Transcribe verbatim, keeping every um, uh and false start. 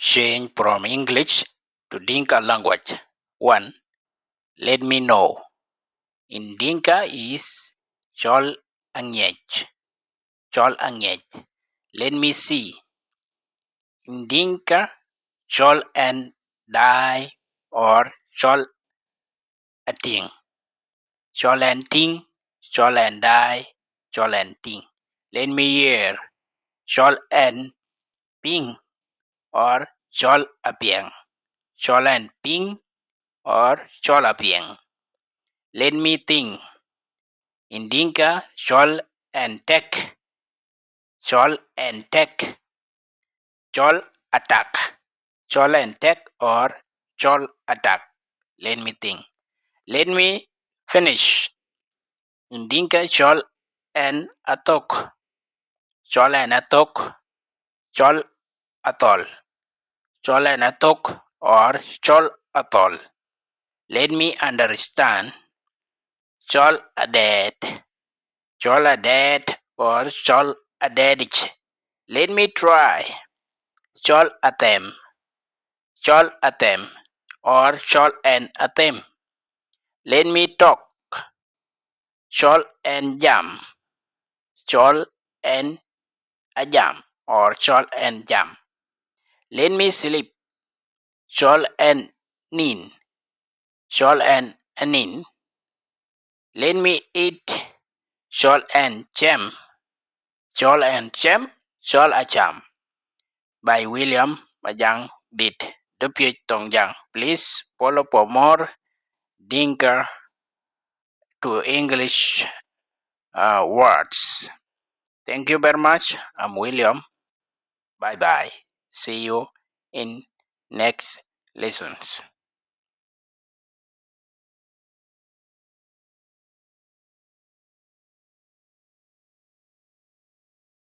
change from English to Dinka language. One, let me know. In Dinka is cɔl aŋiɛc. Cɔl aŋiɛc. Let me see. In Dinka, cɔl ɛn daai or cɔl atiŋ. Cɔl ɛn tiŋ, cɔl ɛn daai, cɔl ɛn tiŋ. Let me hear. Cɔl ɛn piŋ or cɔl apiɛŋ. Cɔl ɛn piŋ or cɔl apiɛŋ. Let me think. In Dinka, cɔl ɛn tɛk. Cɔl ɛn tɛk. Cɔl atak. Cɔl ɛn tɛk or cɔl atak. Let me think. Let me finish. In Dinka, cɔl ɛn athok. Cɔl ɛn athok. Cɔl athɔl. Cɔl ɛn athok or cɔl athɔl. Let me understand. Cɔl adɛɛt. Cɔl adɛɛt or cɔl adɛɛtic. Let me try. Cɔl athɛm. Cɔl athɛm or cɔl ɛn athɛm. Let me talk. Cɔl ɛn jam. Cɔl ɛn ajam or cɔl ɛn jam. Let me sleep. Cɔl ɛn nin. Cɔl ɛn anin. Let me eat. Cɔl ɛn cɛm. Cɔl ɛn cɛm. Cɔl acam. By William Majang Dit. Dupiöc Thoŋ Jaŋ. Please follow for more Dinka to English uh, words. Thank you very much. I'm William. Bye bye. See you in next lessons.